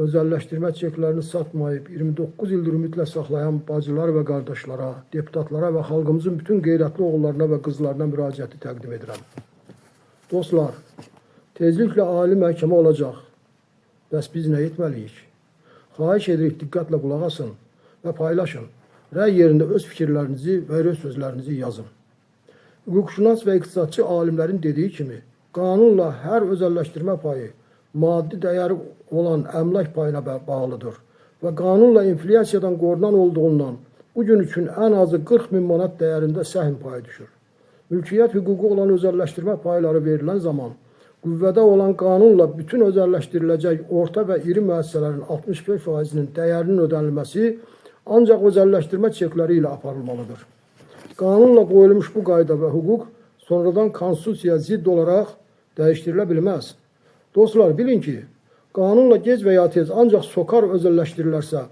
özəlləşdirmə çeklərini satmayıb 29 ildir ümidlə saxlayan bacılar və qardaşlara, deputatlara və xalqımızın bütün qeyrətli oğullarına və qızlarına müraciəti təqdim edirəm. Dostlar, tezliklə ali məhkəmə olacaq. Bəs biz nə etməliyik? Xahiş edirik, diqqətlə qulaq asın və paylaşın. Rəy yerində öz fikirlərinizi və öz sözlərinizi yazın. Hüquqşünas və iqtisadçı alimlərin dediyi kimi, qanunla hər özəlləşdirmə payı maddi dəyəri olan əmlak payına bağlıdır və qanunla inflyasiyadan qorunan olduğundan bu gün üçün ən azı 40 min manat dəyərində səhm payı düşür. Mülkiyyət hüququ olan özəlləşdirmə payları verilən zaman qüvvədə olan qanunla bütün özəlləşdiriləcək orta və iri müəssisələrin 65%-nin dəyərinin ödənilməsi ancaq özəlləşdirmə çekləri ilə aparılmalıdır. Qanunla qoyulmuş bu qayda və hüquq sonradan konstitusiyaya zidd olaraq dəyişdirilə bilməz. Dostlar, bilin ki, qanunla gec və ya tez ancaq SOCAR özəlləşdirilərsə,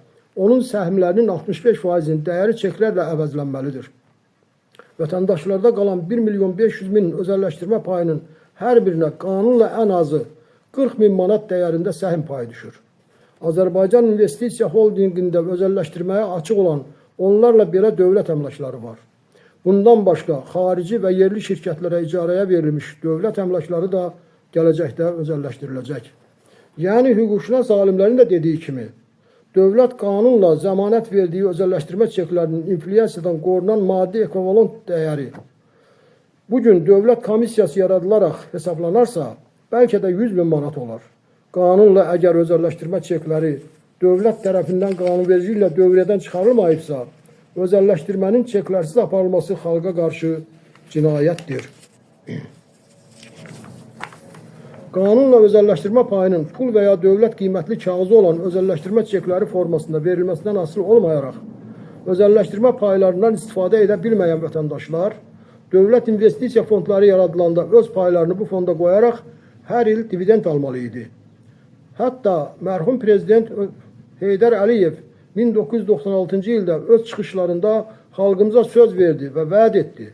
onun səhmlərinin 65%-nin dəyəri çeklərlə əvəzlənməlidir. Vətəndaşlarda qalan 1 milyon 500 min özəlləşdirmə payının hər birinə qanunla ən azı 40 min manat dəyərində səhm payı düşür. Azərbaycan İnvestisiya Holdinqində özəlləşdirməyə açıq olan onlarla belə dövlət əmlakları var. Bundan başqa xarici və yerli şirkətlərə icarəyə verilmiş dövlət əmlakları da gələcəkdə özəlləşdiriləcək. Yəni hüquqşünas alimlərin də dediyi kimi, dövlət qanunla zəmanət verdiyi özəlləşdirmə çeklərinin inflyasiyadan qorunan maddi ekvivalent dəyəri bugün dövlət komissiyası yaradılaraq hesablanarsa, bəlkə də 100 min manat olar. Qanunla əgər özəlləşdirmə çekləri dövlət tərəfindən qanunvericiliklə dövriyyədən çıxarılmayıbsa, özəlləşdirmənin çeklərsiz aparılması xalqa qarşı cinayətdir. Qanunla özəlləşdirmə payının pul və ya dövlət qiymətli kağızı olan özəlləşdirmə çekləri formasında verilməsindən asılı olmayaraq, özəlləşdirmə paylarından istifadə edə bilməyən vətəndaşlar, dövlət investisiya fondları yaradılanda öz paylarını bu fonda qoyaraq hər il dividend almalı idi. Hətta mərhum prezident Heydər Əliyev 1996-cı ildə öz çıxışlarında xalqımıza söz verdi və vəd etdi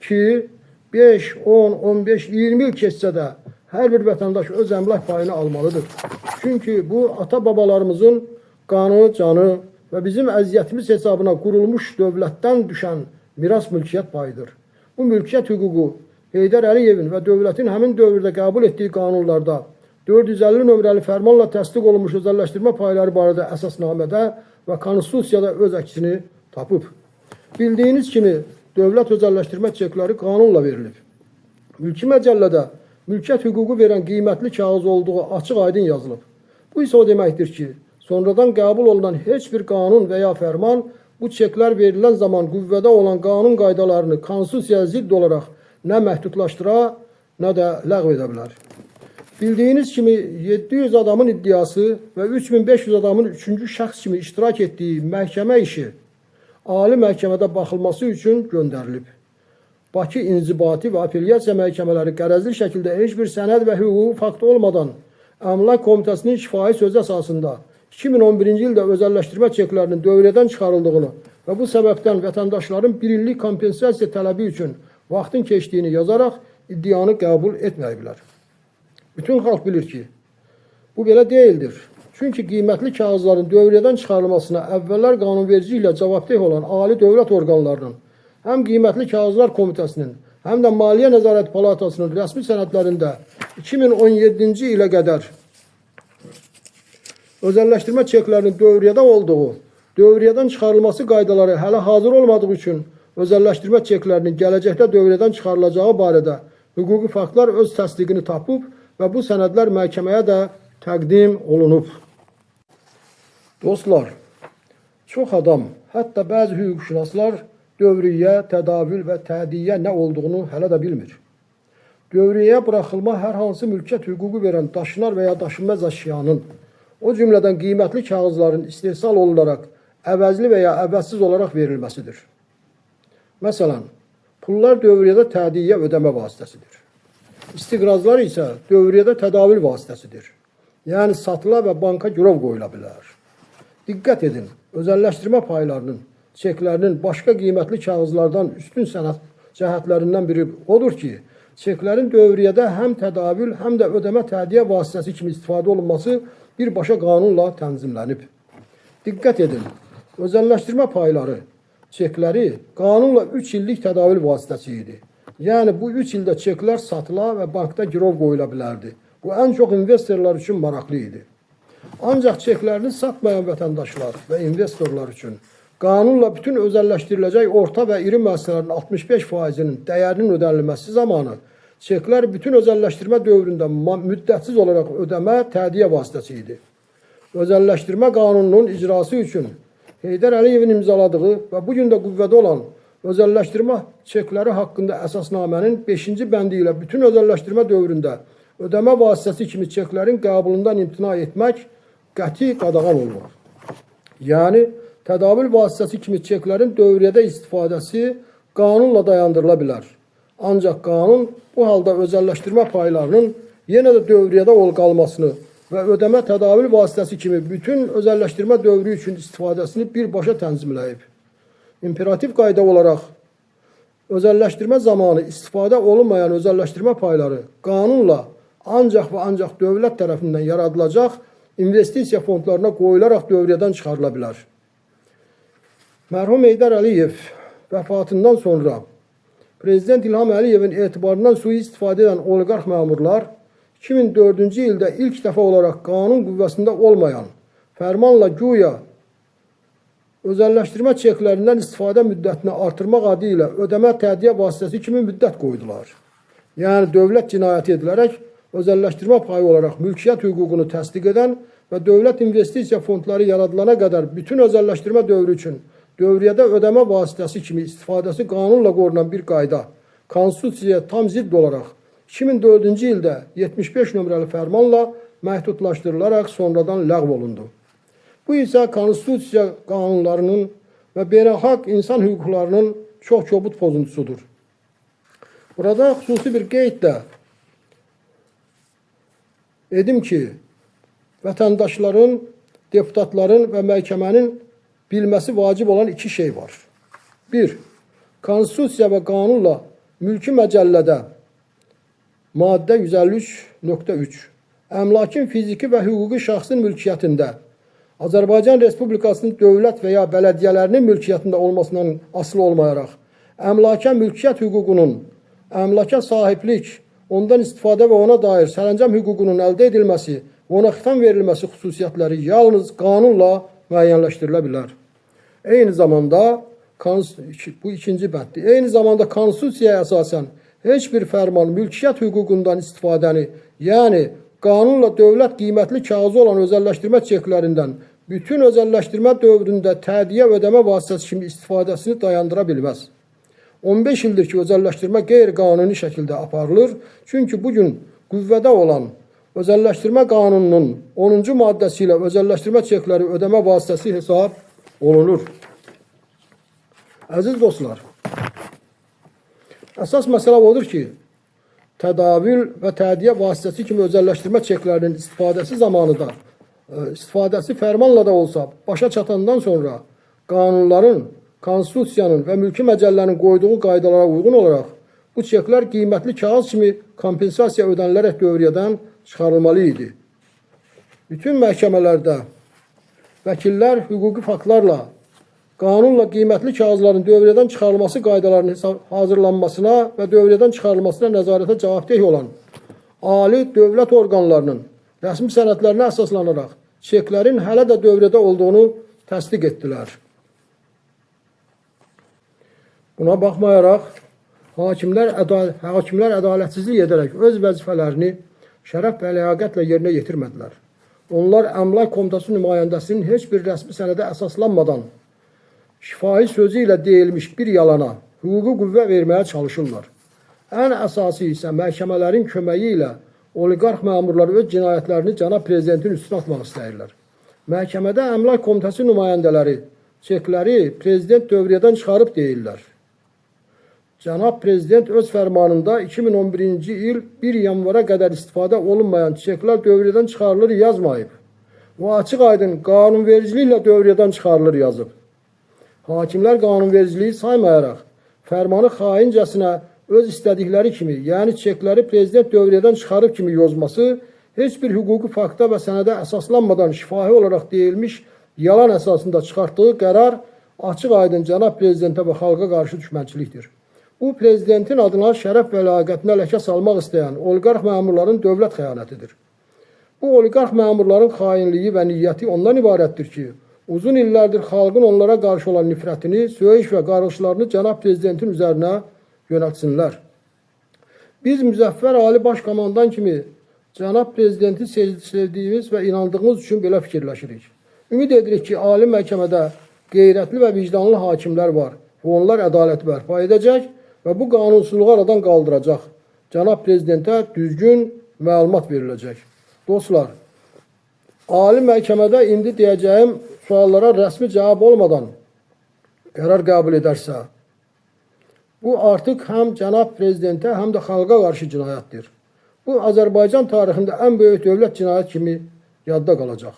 ki, 5, 10, 15, 20 il keçsə də hər bir vətəndaş öz əmlak payını almalıdır. Çünki bu ata-babalarımızın qanı, canı və bizim əziyyətimiz hesabına qurulmuş dövlətdən düşən miras mülkiyyət payıdır. Bu mülkiyyət hüququ Heydər Əliyevin və dövlətin həmin dövrdə qəbul etdiyi qanunlarda 450 nömrəli fərmanla təsdiq olunmuş özəlləşdirmə payları barədə əsasnamədə və konstitusiyada öz əksini tapıb. Bildiyiniz kimi dövlət özəlləşdirmə çekləri qanunla verilib. Mülki məcəllədə mülkiyyət hüququ verən qiymətli kağız olduğu açıq aydın yazılıb. Bu isə o deməkdir ki, sonradan qəbul olunan heç bir qanun və ya fərman bu çeklər verilən zaman qüvvədə olan qanun qaydalarını konstitusiyaya zidd olaraq nə məhdudlaşdıra, nə də ləğv edə bilər. Bildiyiniz kimi 700 adamın iddiası və 3500 adamın üçüncü şəxs kimi iştirak etdiyi məhkəmə işi ali məhkəmədə baxılması üçün göndərilib. Bakı İnzibati və Apellyasiya məhkəmələri qərəzli şəkildə heç bir sənəd və hüquqi fakt olmadan Əmlak Komitəsinin şifahi sözü əsasında 2011-ci ildə özəlləşdirmə çeklərinin dövriyyədən çıxarıldığını və bu səbəbdən vətəndaşların bir illik kompensasiya tələbi üçün vaxtın keçdiyini yazaraq iddianı qəbul etməyiblər. Bütün xalq bilir ki, bu belə deyildir. Çünki qiymətli kağızların dövriyyədən çıxarılmasına əvvəllər qanunvericiliklə cavabdeh olan ali dövlət orqanlarının, həm Qiymətli Kağızlar Komitəsinin, həm də Maliyyə Nəzarət Palatasının rəsmi sənədlərində 2017-ci ilə qədər özəlləşdirmə çeklərinin dövriyyədə olduğu, dövriyyədən çıxarılması qaydaları hələ hazır olmadığı üçün özəlləşdirmə çeklərinin gələcəkdə dövriyyədən çıxarılacağı barədə hüquqi faktlar öz təsdiqini tapıb və bu sənədlər məhkəməyə də təqdim olunub. Dostlar, çox adam, hətta bəzi hüquqşünaslar dövriyyə, tədavül və tədiyyə nə olduğunu hələ də bilmir. Dövriyyəyə buraxılma hər hansı mülkiyyət hüququ verən daşınar və ya daşınmaz əşyanın, o cümlədən qiymətli kağızların istehsal olunaraq əvəzli və ya əvəzsiz olaraq verilməsidir. Məsələn, pullar dövriyyədə tədiyyə ödəmə vasitəsidir. İstiqrazlar isə dövriyyədə tədavül vasitəsidir. Yəni satıla və banka girov qoyula bilər. Diqqət edin, özəlləşdirmə paylarının, çeklərinin başqa qiymətli kağızlardan üstün sənəd cəhətlərindən biri odur ki, çeklərin dövriyyədə həm tədavül, həm də ödəmə tədiyyə vasitəsi kimi istifadə olunması birbaşa qanunla tənzimlənib. Diqqət edin, özəlləşdirmə payları, çekləri qanunla 3 illik tədavül vasitəsi idi. Yəni bu 3 ildə çeklər satıla və bankda girov qoyula bilərdi. Bu ən çox investorlar üçün maraqlı idi. Ancaq çeklərini satmayan vətəndaşlar və investorlar üçün qanunla bütün özəlləşdiriləcək orta və iri müəssisələrin 65%-inin dəyərinin ödənilməsi zamanı çeklər bütün özəlləşdirmə dövründə müddətsiz olaraq ödəmə tədiyyə vasitəsi idi. Özəlləşdirmə qanununun icrası üçün Heydər Əliyevin imzaladığı və bu gün də qüvvədə olan özəlləşdirmə çekləri haqqında əsasnamənin 5-ci bəndi ilə bütün özəlləşdirmə dövründə ödəmə vasitəsi kimi çeklərin qəbulundan imtina etmək qəti qadağan olunur. Yəni, tədavül vasitəsi kimi çeklərin dövriyyədə istifadəsi qanunla dayandırıla bilər. Ancaq qanun bu halda özəlləşdirmə paylarının yenə də dövriyyədə qalmasını və ödəmə tədavül vasitəsi kimi bütün özəlləşdirmə dövrü üçün istifadəsini birbaşa tənzimləyib. İmperativ qayda olaraq özəlləşdirmə zamanı istifadə olunmayan özəlləşdirmə payları qanunla ancaq və ancaq dövlət tərəfindən yaradılacaq investisiya fondlarına qoyularaq dövriyyədən çıxarıla bilər. Mərhum Heydər Əliyev vəfatından sonra Prezident İlham Əliyevin etibarından sui-istifadə edən oliqarx məmurlar 2004-cü ildə ilk dəfə olaraq qanun qüvvəsində olmayan fərmanla güya özəlləşdirmə çeklərindən istifadə müddətini artırmaq adı ilə ödəmə tədiyyə vasitəsi kimi müddət qoydular. Yəni dövlət cinayəti edilərək özəlləşdirmə payı olaraq mülkiyyət hüququnu təsdiq edən və dövlət investisiya fondları yaradılana qədər bütün özəlləşdirmə dövrü üçün dövriyyədə ödəmə vasitəsi kimi istifadəsi qanunla qorunan bir qayda konstitusiyaya tam zidd olaraq 2004-cü ildə 75 nömrəli fərmanla məhdudlaşdırılaraq sonradan ləğv olundu. Bu isə konstitusiya qanunlarının və beynəlxalq insan hüquqlarının çox kobud pozuntusudur. Burada xüsusi bir qeyd də edim ki, vətəndaşların, deputatların və məhkəmənin bilməsi vacib olan iki şey var. Bir, konstitusiya və qanunla mülki məcəllədə maddə 153.3 əmlakin fiziki və hüquqi şəxsin mülkiyyətində Azərbaycan Respublikasının dövlət və ya bələdiyyələrinin mülkiyyətində olmasından asılı olmayaraq əmlaka mülkiyyət hüququnun, əmlaka sahiblik, ondan istifadə və ona dair sərəncam hüququnun əldə edilməsi və ona xitam verilməsi xüsusiyyətləri yalnız qanunla müəyyənləşdirilə bilər. Eyni zamanda, bu ikinci bənddir, eyni zamanda konstitusiyaya əsasən heç bir fərman mülkiyyət hüququndan istifadəni, yəni qanunla dövlət qiymətli kağızı olan özəlləşdirmə çeklərindən bütün özəlləşdirmə dövründə tədiyyə ödəmə vasitəsi kimi istifadəsini dayandıra bilməz. 15 ildir ki, özəlləşdirmə qeyri-qanuni şəkildə aparılır. Çünki bugün qüvvədə olan özəlləşdirmə qanununun 10-cu maddəsi ilə özəlləşdirmə çekləri ödəmə vasitəsi hesab olunur. Əziz dostlar, əsas məsələ odur ki, tədavül və tədiyyə vasitəsi kimi özəlləşdirmə çeklərinin istifadəsi zamanı da, istifadəsi fərmanla da olsa, başa çatandan sonra qanunların, konstitusiyanın və mülki məcəllənin qoyduğu qaydalara uyğun olaraq bu çeklər qiymətli kağız kimi kompensasiya ödənilərək dövriyyədən çıxarılmalı idi. Bütün məhkəmələrdə vəkillər hüquqi faktlarla qanunla qiymətli kağızların dövriyyədən çıxarılması qaydalarının hazırlanmasına və dövriyyədən çıxarılmasına nəzarətə cavabdeh olan ali dövlət orqanlarının rəsmi sənədlərinə əsaslanaraq çeklərin hələ də dövriyyədə olduğunu təsdiq etdilər. Buna baxmayaraq, hakimlər ədalətsizlik edərək öz vəzifələrini şərəf və ləyaqətlə yerinə yetirmədilər. Onlar Əmlak Komitəsi nümayəndəsinin heç bir rəsmi sənədə əsaslanmadan şifahi sözü ilə deyilmiş bir yalana hüquqi qüvvə verməyə çalışırlar. Ən əsası isə məhkəmələrin köməyi ilə oliqarx məmurları öz cinayətlərini cənab prezidentin üstünə atmaq istəyirlər. Məhkəmədə Əmlak Komitəsi nümayəndələri çekləri prezident dövriyyədən çıxarıb deyirlər. Cənab prezident öz fərmanında 2011-ci il 1 yanvara qədər istifadə olunmayan çeklər dövriyyədən çıxarılır yazmayıb. O açıq-aydın qanunvericiliklə dövriyyədən çıxarılır yazıb. Hakimlər qanunvericiliyi saymayaraq fərmanı xaincəsinə öz istədikləri kimi, yəni çekləri prezident dövriyyədən çıxarıb kimi yozması, heç bir hüquqi fakta və sənədə əsaslanmadan şifahi olaraq deyilmiş yalan əsasında çıxartdığı qərar açıq-aydın cənab prezidentə və xalqa qarşı düşmənçilikdir. Bu, prezidentin adına şərəf və ləyaqətinə ləkə salmaq istəyən oliqarx məmurların dövlət xəyanətidir. Bu, oliqarx məmurların xainliyi və niyyəti ondan ibarətdir ki, uzun illərdir xalqın onlara qarşı olan nifrətini, söyüş və qarğışlarını cənab prezidentin üzərinə yönəltsinlər. Biz Müzəffər Ali Baş Komandan kimi cənab prezidenti sevdiyimiz və inandığımız üçün belə fikirləşirik. Ümid edirik ki, Ali Məhkəmədə qeyrətli və vicdanlı hakimlər var və onlar ədaləti bərpa edəcək və bu qanunsuzluğu aradan qaldıracaq. Cənab prezidentə düzgün məlumat veriləcək. Dostlar, Ali Məhkəmədə indi deyəcəyim suallara rəsmi cavab olmadan qərar qəbul edərsə, bu artıq həm cənab prezidentə, həm də xalqa qarşı cinayətdir. Bu, Azərbaycan tarixində ən böyük dövlət cinayət kimi yadda qalacaq.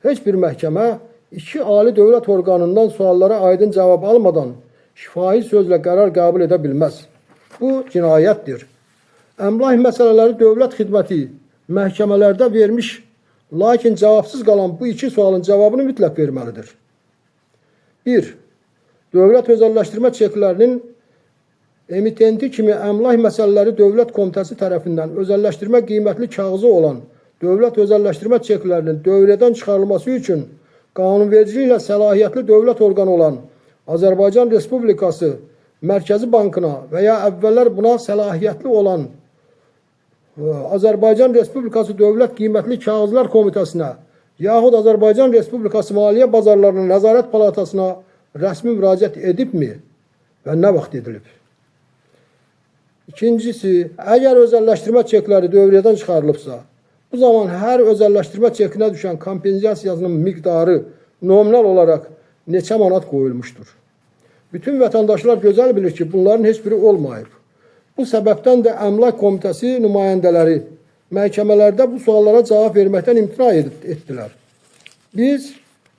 Heç bir məhkəmə iki ali dövlət orqanından suallara aydın cavab almadan şifahi sözlə qərar qəbul edə bilməz. Bu, cinayətdir. Əmlak məsələləri dövlət xidməti məhkəmələrdə vermiş, lakin cavabsız qalan bu iki sualın cavabını mütləq verməlidir. 1. Dövlət özəlləşdirmə çeklərinin emitenti kimi Əmlak Məsələləri Dövlət Komitəsi tərəfindən özəlləşdirmə qiymətli kağızı olan dövlət özəlləşdirmə çeklərinin dövriyyədən çıxarılması üçün qanunvericiliklə səlahiyyətli dövlət orqanı olan Azərbaycan Respublikası Mərkəzi Bankına və ya əvvəllər buna səlahiyyətli olan Azərbaycan Respublikası Dövlət Qiymətli Kağızlar Komitəsinə yaxud Azərbaycan Respublikası Maliyyə Bazarlarının Nəzarət Palatasına rəsmi müraciət edibmi və nə vaxt edilib? İkincisi, əgər özəlləşdirmə çekləri dövriyyədən çıxarılıbsa, bu zaman hər özəlləşdirmə çekinə düşən kompensasiyasının miqdarı nominal olaraq neçə manat qoyulmuşdur? Bütün vətəndaşlar gözəl bilir ki, bunların heç biri olmayıb. Bu səbəbdən də Əmlak Komitəsi nümayəndələri məhkəmələrdə bu suallara cavab verməkdən imtina etdilər. Biz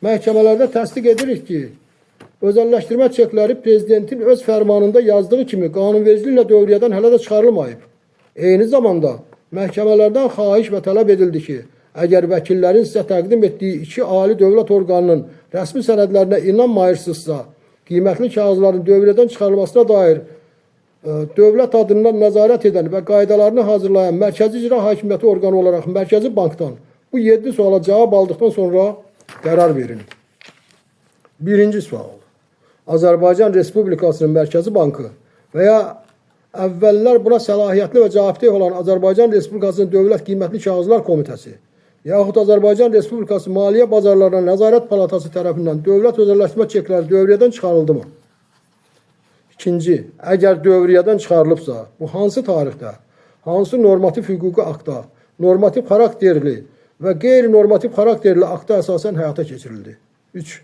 məhkəmələrdə təsdiq edirik ki, özəlləşdirmə çekləri prezidentin öz fərmanında yazdığı kimi qanunvericiliklə dövriyyədən hələ də çıxarılmayıb. Eyni zamanda məhkəmələrdən xahiş və tələb edildi ki, əgər vəkillərin sizə təqdim etdiyi iki ali dövlət orqanının rəsmi sənədlərinə inanmayırsınızsa, qiymətli kağızların dövriyyədən çıxarılmasına dair dövlət adından nəzarət edən və qaydalarını hazırlayan Mərkəzi İcra Hakimiyyəti orqanı olaraq Mərkəzi Bankdan bu 7 suala cavab aldıqdan sonra qərar verin. Birinci sual. Azərbaycan Respublikasının Mərkəzi Bankı və ya əvvəllər buna səlahiyyətli və cavabdeh olan Azərbaycan Respublikasının Dövlət Qiymətli Kağızlar Komitəsi yaxud Azərbaycan Respublikası Maliyyə Bazarlarına Nəzarət Palatası tərəfindən dövlət özəlləşdirmə çekləri dövriyyədən çıxarıldı mı? İkinci, əgər dövriyyədən çıxarılıbsa, bu hansı tarixdə, hansı normativ hüquqi aktda, normativ xarakterli və qeyri-normativ xarakterli aktda əsasən həyata keçirildi? 3.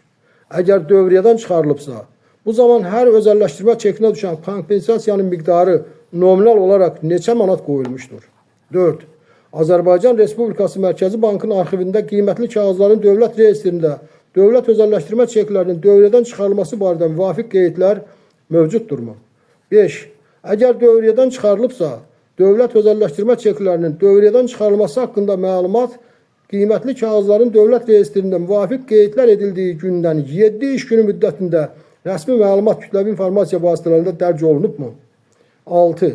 Əgər dövriyyədən çıxarılıbsa, bu zaman hər özəlləşdirmə çekinə düşən kompensasiyanın miqdarı nominal olaraq neçə manat qoyulmuşdur? 4. Azərbaycan Respublikası Mərkəzi Bankının arxivində qiymətli kağızların dövlət reyestrində dövlət özəlləşdirmə çeklərinin dövriyyədən çıxarılması barədə müvafiq qeydlər mövcuddurmu? 5. Əgər dövriyyədən çıxarılıbsa, dövlət özəlləşdirmə çeklərinin dövriyyədən çıxarılması haqqında məlumat qiymətli kağızların dövlət reyestrində müvafiq qeydlər edildiyi gündən 7 iş günü müddətində rəsmi məlumat kütləvi informasiya vasitələrində dərc olunubmu? 6.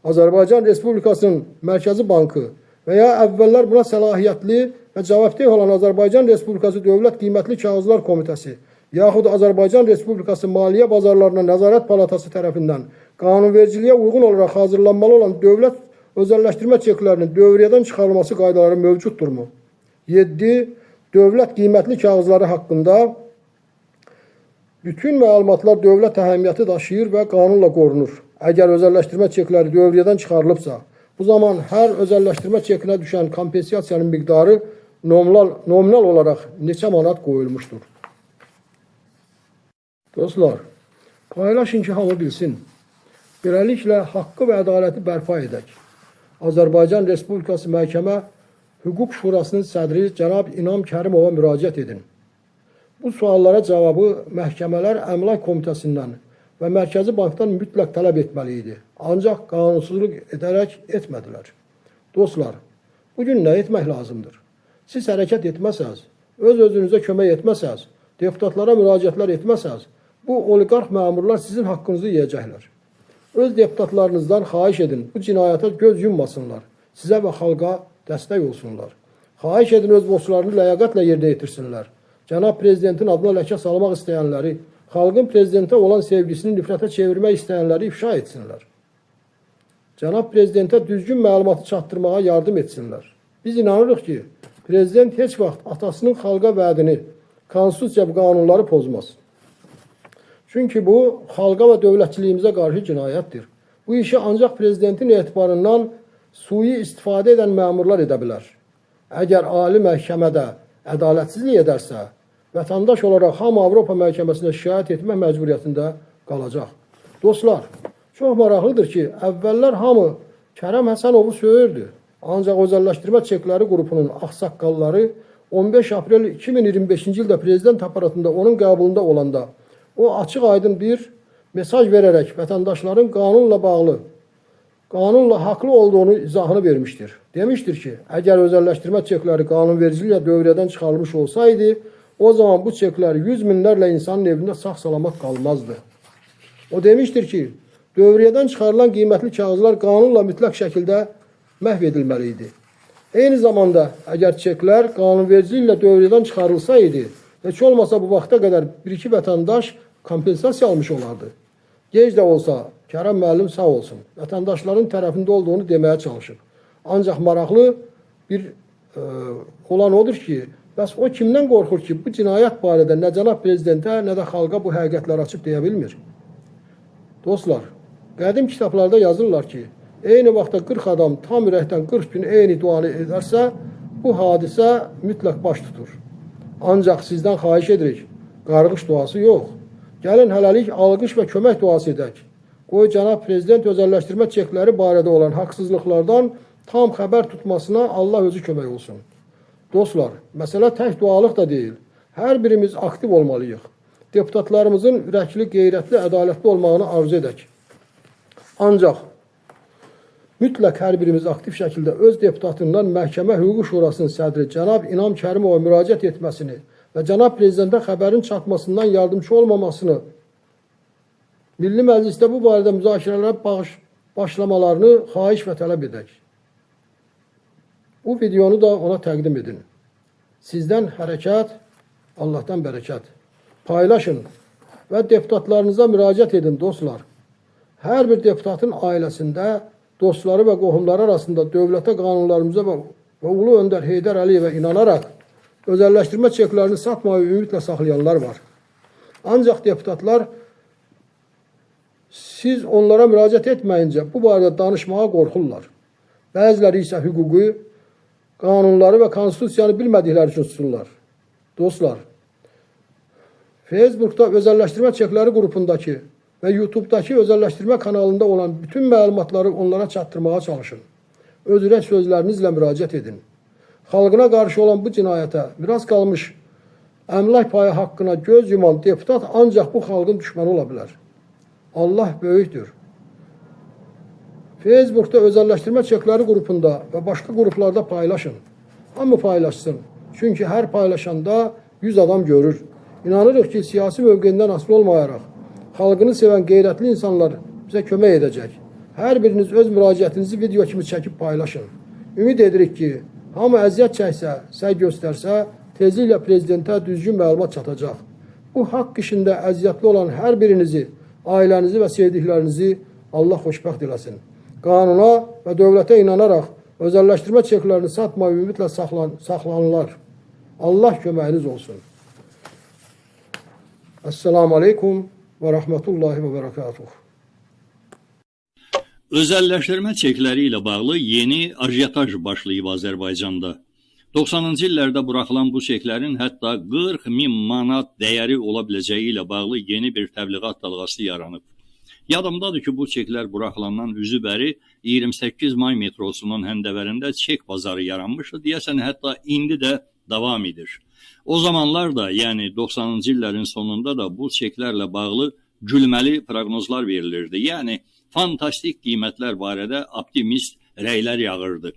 Azərbaycan Respublikasının Mərkəzi Bankı və ya əvvəllər buna səlahiyyətli və cavabdeh olan Azərbaycan Respublikası Dövlət Qiymətli Kağızlar Komitəsi yaxud Azərbaycan Respublikası Maliyyə Bazarlarına Nəzarət Palatası tərəfindən qanunvericiliyə uyğun olaraq hazırlanmalı olan dövlət özəlləşdirmə çeklərinin dövriyyədən çıxarılması qaydaları mövcuddurmu? 7. Dövlət qiymətli kağızları haqqında bütün məlumatlar dövlət əhəmiyyəti daşıyır və qanunla qorunur. Əgər özəlləşdirmə çekləri dövriyyədən çıxarılıbsa, bu zaman hər özəlləşdirmə çekinə düşən kompensasiyanın miqdarı nominal olaraq neçə manat qoyulmuşdur? Dostlar, paylaşın ki, hamı bilsin. Beləliklə, haqqı və ədaləti bərpa edək. Azərbaycan Respublikası Məhkəmə Hüquq Şurasının sədri cənab İnam Kərimova müraciət edin. Bu suallara cavabı məhkəmələr Əmlak Komitəsindən və Mərkəzi Bankdan mütləq tələb etməli idi. Ancaq qanunsuzluq edərək etmədilər. Dostlar, bugün nə etmək lazımdır? Siz hərəkət etməsəz, öz-özünüzə kömək etməsəz, deputatlara müraciətlər etməsəz, bu oliqarx məmurlar sizin haqqınızı yeyəcəklər. Öz deputatlarınızdan xahiş edin, bu cinayətə göz yummasınlar, sizə və xalqa dəstək olsunlar. Xahiş edin, öz borclarını ləyaqətlə yerinə yetirsinlər. Cənab Prezidentin adına ləkə salmaq istəyənləri, xalqın prezidentə olan sevgisini nifrətə çevirmək istəyənləri ifşa etsinlər. Cənab Prezidentə düzgün məlumatı çatdırmağa yardım etsinlər. Biz inanırıq ki, prezident heç vaxt atasının xalqa vədini, konstitusiya və qanunları pozmaz. Çünki bu, xalqa və dövlətçiliyimizə qarşı cinayətdir. Bu işi ancaq prezidentin etibarından sui istifadə edən məmurlar edə bilər. Əgər ali məhkəmədə ədalətsizlik edərsə, vətəndaş olaraq hamı Avropa məhkəməsinə şikayət etmək məcburiyyətində qalacaq. Dostlar, çox maraqlıdır ki, əvvəllər hamı Kərəm Həsənovu söyürdü. Ancaq özəlləşdirmə çekləri qrupunun ağsaqqalları 15 aprel 2025-ci ildə prezident aparatında onun qəbulunda olanda o açıq-aydın bir mesaj verərək vətəndaşların qanunla bağlı, qanunla haqlı olduğunu izahını vermişdir. Demişdir ki, əgər özəlləşdirmə çekləri qanunvericiliklə dövriyyədən çıxarılmış olsaydı, o zaman bu çeklər yüz minlərlə insanın evində sağ-salamat qalmazdı. O demişdir ki, dövriyyədən çıxarılan qiymətli kağızlar qanunla mütləq şəkildə məhv edilməli idi. Eyni zamanda, əgər çeklər qanunvericiliklə dövriyyədən çıxarılsaydı, heç olmasa bu vaxta qədər bir-iki vətəndaş kompensasiya almış olardı. Gec də olsa, Kərəm müəllim sağ olsun, vətəndaşların tərəfində olduğunu deməyə çalışıb. Ancaq maraqlı bir olan odur ki, bəs o kimdən qorxur ki, bu cinayət barədə nə cənab prezidentə, nə də xalqa bu həqiqətləri açıb deyə bilmir? Dostlar, qədim kitablarda yazırlar ki, eyni vaxtda 40 adam tam ürəkdən 40 gün eyni duanı edərsə, bu hadisə mütləq baş tutur. Ancaq sizdən xahiş edirik, qarğış duası yox. Gəlin hələlik alqış və kömək duası edək. Qoy cənab prezident özəlləşdirmə çekləri barədə olan haqsızlıqlardan tam xəbər tutmasına Allah özü kömək olsun. Dostlar, məsələ tək dualıq da deyil. Hər birimiz aktiv olmalıyıq. Deputatlarımızın ürəkli, qeyrətli, ədalətli olmağını arzu edək. Ancaq mütləq hər birimiz aktiv şəkildə öz deputatından Məhkəmə Hüquqi Şurasının sədri cənab İnam Kərimova müraciət etməsini və cənab prezidentə xəbərin çatmasından yardımcı olmamasını, Milli Məclisdə bu barədə müzakirələrə başlamalarını xahiş və tələb edək. Bu videonu da ona təqdim edin. Sizdən hərəkət, Allahdan bərəkət. Paylaşın və deputatlarınıza müraciət edin dostlar. Hər bir deputatın ailəsində, dostları və qohumları arasında dövlətə, qanunlarımıza və Ulu Öndər Heydər Əliyevə inanaraq özəlləşdirmə çeklərini satmayı ümidlə saxlayanlar var. Ancaq deputatlar siz onlara müraciət etməyincə bu barədə danışmağa qorxurlar. Bəziləri isə hüquqi, qanunları və konstitusiyanı bilmədikləri üçün susurlar. Dostlar, Facebook'da özəlləşdirmə çekləri qrupundakı və YouTube'dakı özəlləşdirmə kanalında olan bütün məlumatları onlara çatdırmağa çalışın. Öz ürək sözlərinizlə müraciət edin. Xalqına qarşı olan bu cinayətə miras qalmış əmlak payı haqqına göz yuman deputat ancaq bu xalqın düşməni ola bilər. Allah böyükdür. Facebook'da özəlləşdirmə çekləri qrupunda və başqa qruplarda paylaşın. Hamı paylaşsın. Çünki hər paylaşanda 100 adam görür. İnanırıq ki, siyasi mövqeyindən asılı olmayaraq xalqını sevən qeyrətli insanlar bizə kömək edəcək. Hər biriniz öz müraciətinizi video kimi çəkib paylaşın. Ümid edirik ki, hamı əziyyət çəksə, səy göstərsə, tezliklə prezidentə düzgün məlumat çatacaq. Bu haqq işində əziyyətli olan hər birinizi, ailənizi və sevdiklərinizi Allah xoşbəxt eləsin. Qanuna və dövlətə inanaraq özəlləşdirmə çeklərini satmayı ümidlə saxlanırlar. Allah köməyiniz olsun. Esselamu aleykum ve rahmetullahi ve berekatuhu. Özelləşdirmə çekləri ilə bağlı yeni ajotaj başlayıb Azərbaycanda. 90-cı illərdə buraxılan bu çeklərin hətta 40 min manat dəyəri ola biləcəyi ilə bağlı yeni bir təbliğat dalğası yaranıb. Yadımdadır ki, bu çeklər buraxılandan üzü bəri 28 may metrosunun həndəvərində çek bazarı yaranmışdı. Deyəsən, hətta indi də davam edir. O zamanlar da, yəni 90-cı illərin sonunda da bu çeklərlə bağlı gülməli proqnozlar verilirdi. Yəni, fantastik qiymətlər barədə optimist rəylər yağırdı.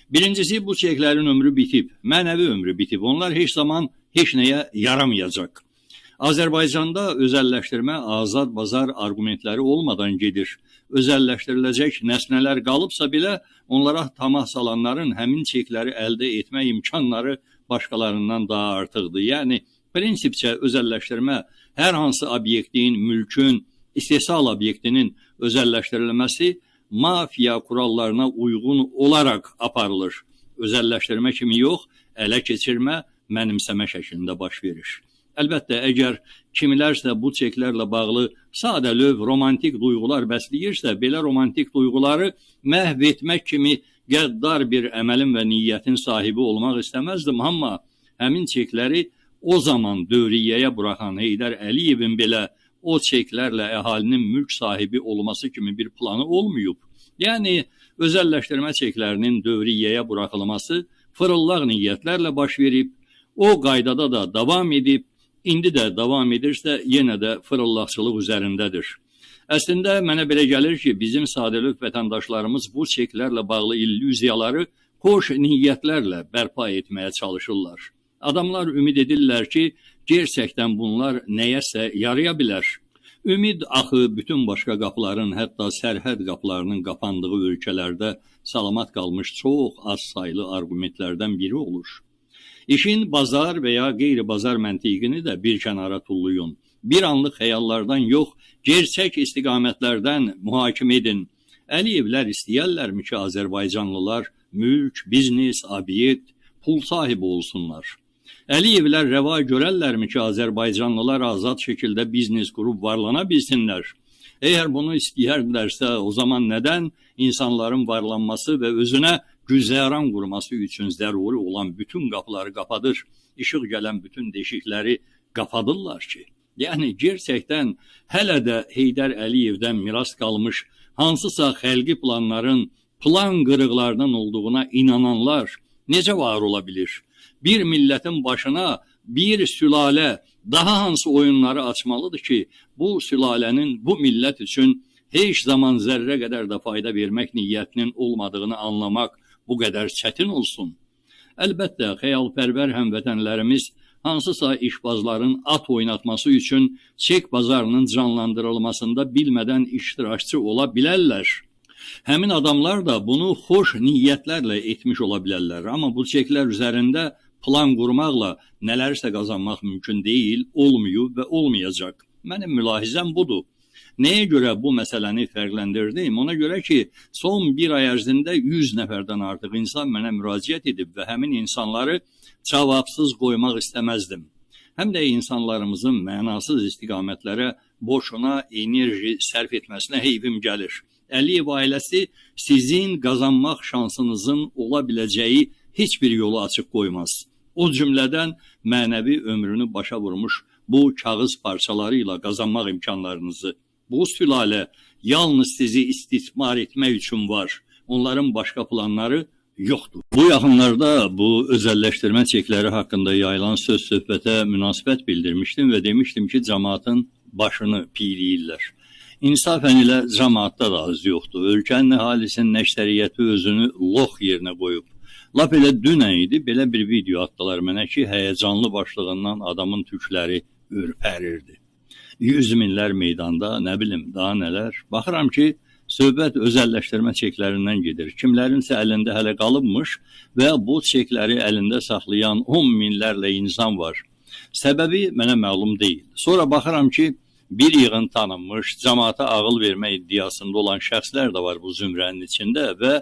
Birincisi, bu çeklərin ömrü bitib, mənəvi ömrü bitib. Onlar heç zaman heç nəyə yaramayacaq. Azərbaycanda özəlləşdirmə azad bazar arqumentləri olmadan gedir. Özəlləşdiriləcək nəsnələr qalıbsa belə, onlara tamah salanların həmin çekləri əldə etmə imkanları başqalarından daha artıqdır. Yəni, prinsipcə özəlləşdirmə hər hansı obyektin, mülkün, istehsal obyektinin özəlləşdirilməsi mafiya kurallarına uyğun olaraq aparılır. Özəlləşdirmə kimi yox, ələ keçirmə, mənimsəmə şəklində baş verir. Əlbəttə, əgər kimilərsə bu çeklərlə bağlı sadə löv romantik duyğular bəsləyirsə, belə romantik duyğuları məhv etmək kimi qəddar bir əməlin və niyyətin sahibi olmaq istəməzdim. Amma həmin çekləri o zaman dövriyyəyə buraxan Heydər Əliyevin belə o çeklərlə əhalinin mülk sahibi olması kimi bir planı olmayıb. Yəni, özəlləşdirmə çeklərinin dövriyyəyə buraxılması fırıllaq niyyətlərlə baş verib, o qaydada da davam edib, İndi də davam edirsə, yenə də fırıldaqçılıq üzərindədir. Əslində, mənə belə gəlir ki, bizim sadəlövh vətəndaşlarımız bu çeklərlə bağlı illüziyaları xoş niyyətlərlə bərpa etməyə çalışırlar. Adamlar ümid edirlər ki, gerçəkdən bunlar nəyəsə yaraya bilər. Ümid axı bütün başqa qapıların, hətta sərhəd qapılarının qapandığı ölkələrdə salamat qalmış çox az saylı arqumentlərdən biri olur. İşin bazar və ya qeyri-bazar məntiqini də bir kənara tulluyun. Bir anlıq xəyallardan yox, gerçək istiqamətlərdən mühakimə edin. Əliyevlər istəyərlərmi ki, Azərbaycanlılar mülk, biznes, obyekt, pul sahibi olsunlar? Əliyevlər rəva görərlərmi ki, Azərbaycanlılar azad şəkildə biznes qurub varlana bilsinlər? Əgər bunu istəyərdilərsə, o zaman nədən insanların varlanması və özünə güzəran qurması üçün zəruri olan bütün qapıları qapadır, işıq gələn bütün deşikləri qapadırlar ki? Yəni, gerçəkdən hələ də Heydər Əliyevdən miras qalmış hansısa xəlqi planların plan qırıqlarından olduğuna inananlar necə var ola bilir? Bir millətin başına bir sülalə daha hansı oyunları açmalıdır ki, bu sülalənin bu millət üçün heç zaman zərrə qədər də fayda vermək niyyətinin olmadığını anlamaq bu qədər çətin olsun? Əlbəttə, xəyalpərvər həmvətənlərimiz hansısa işbazların at oynatması üçün çek bazarının canlandırılmasında bilmədən iştirakçı ola bilərlər. Həmin adamlar da bunu xoş niyyətlərlə etmiş ola bilərlər. Amma bu çeklər üzərində plan qurmaqla nələrsə qazanmaq mümkün deyil, olmayıb və olmayacaq. Mənim mülahizəm budur. Nəyə görə bu məsələni fərqləndirdim? Ona görə ki, son bir ay ərzində 100 nəfərdən artıq insan mənə müraciət edib və həmin insanları cavabsız qoymaq istəməzdim. Həm də insanlarımızın mənasız istiqamətlərə boşuna enerji sərf etməsinə heyfim gəlir. Əliyev ailəsi sizin qazanmaq şansınızın ola biləcəyi heç bir yolu açıq qoymaz. O cümlədən mənəvi ömrünü başa vurmuş bu kağız parçaları ilə qazanmaq imkanlarınızı. Bu sülalə yalnız sizi istismar etmək üçün var. Onların başqa planları yoxdur. Bu yaxınlarda bu özəlləşdirmə çekləri haqqında yayılan söz söhbətə münasibət bildirmişdim və demişdim ki, cəmaatın başını piyləyirlər. İnsafən ilə cəmaatda da az yoxdur. Ölkənin əhalisinin əksəriyyəti özünü lox yerinə qoyub. Lap elə dünən idi, belə bir video atdılar mənə ki, həyəcanlı başlığından adamın tükləri ürpərirdi. 100 minlər meydanda, nə bilim, daha nələr. Baxıram ki, söhbət özəlləşdirmə çeklərindən gedir. Kimlərinsə əlində hələ qalıbmış və bu çekləri əlində saxlayan 10 minlərlə insan var. Səbəbi mənə məlum deyil. Sonra baxıram ki, bir yığın tanınmış, cəmaata ağıl vermə iddiasında olan şəxslər də var bu zümrənin içində və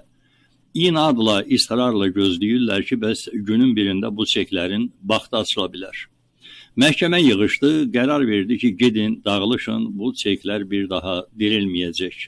inadla, israrla gözləyirlər ki, bəs günün birində bu çeklərin baxtı açıla bilər. Məhkəmə yığışdı, qərar verdi ki, gedin, dağılışın, bu çeklər bir daha dirilməyəcək.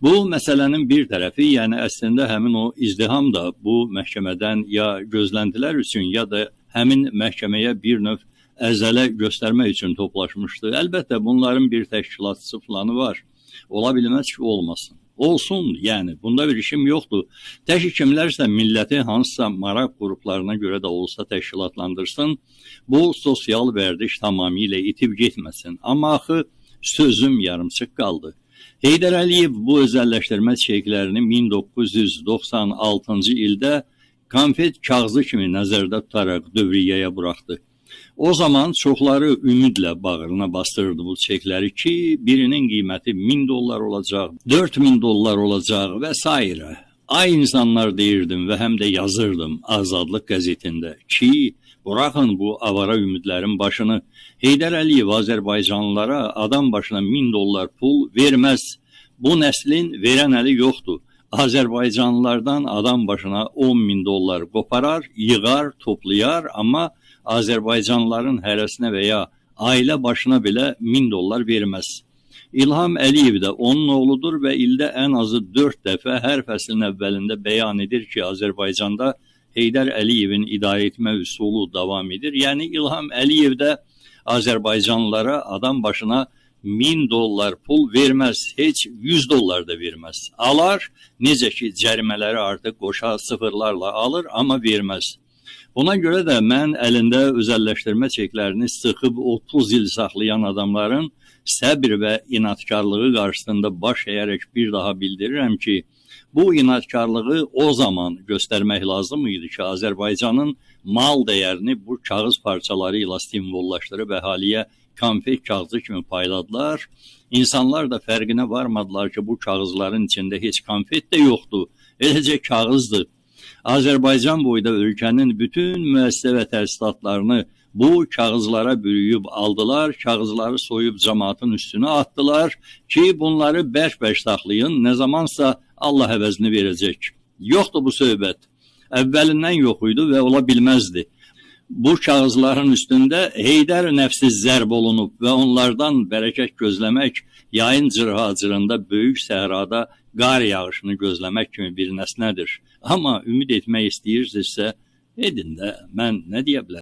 Bu məsələnin bir tərəfi, yəni əslində həmin o izdiham da bu məhkəmədən ya gözləntilər üçün, ya da həmin məhkəməyə bir növ əzələ göstərmək üçün toplaşmışdı. Əlbəttə, bunların bir təşkilatçısı planı var. Ola bilməz ki, olmasın. Olsun, yəni, bunda bir işim yoxdur. Tək ki, kimlərsə milləti hansısa maraq qruplarına görə də olsa təşkilatlandırsın, bu sosial vərdiş tamamilə itib getməsin. Amma axı, Sözüm yarımçıq qaldı. Heydər Əliyev bu özəlləşdirmə çeklərini 1996-cı ildə konfet kağızı kimi nəzərdə tutaraq dövriyyəyə buraxdı. O zaman çoxları ümidlə bağrına bastırırdı bu çekləri ki, birinin qiyməti 1000 dollar olacaq, 4000 dollar olacaq və s. Ay insanlar deyirdim və həm də yazırdım Azadlıq qəzetində ki, buraxın bu avara ümidlərin başını. Heydər Əliyev Azərbaycanlılara adam başına 1000 dollar pul verməz. Bu nəslin verən əli yoxdur. Azərbaycanlılardan adam başına 10 min dollar qoparar, yığar, toplayar, amma Azərbaycanlıların hərəsinə və ya ailə başına belə 1000 dollar verməz. İlham Əliyev də onun oğludur və ildə ən azı 4 dəfə hər fəslin əvvəlində bəyan edir ki, Azərbaycanda Heydər Əliyevin idarə etmə üsulu davam edir. Yəni İlham Əliyev də Azərbaycanlılara adam başına 1000 dollar pul verməz, heç 100 dollar da verməz. Alar, necə ki cərimələri artıq qoşa sıfırlarla alır, amma verməz. Buna görə də mən əlində özəlləşdirmə çeklərini sıxıb 30 il saxlayan adamların səbr və inadkarlığı qarşısında baş əyərək bir daha bildirirəm ki, bu inadkarlığı o zaman göstərmək lazım idi ki, Azərbaycanın mal dəyərini bu kağız parçaları ilə simvollaşdırıb əhaliyə konfet kağızı kimi payladılar. İnsanlar da fərqinə varmadılar ki, bu kağızların içində heç konfet də yoxdur, eləcə kağızdır. Azərbaycan boyda ölkənin bütün müəssisə və təsisatlarını bu kağızlara bürüyüb aldılar, kağızları soyub cəmaatın üstünə atdılar ki, bunları bərk-bərk saxlayın, nə zamansa Allah əvəzini verəcək. Yoxdur bu söhbət. Əvvəlindən yox idi və ola bilməzdi. Bu kağızların üstündə Heydər nəfsi zərb olunub və onlardan bərəkət gözləmək yayın cırhacırında böyük səhrada qar yağışını gözləmək kimi bir nəsnədir. Amma ümid etmək istəyirsinizsə, edin də, mən nə deyə bilərəm?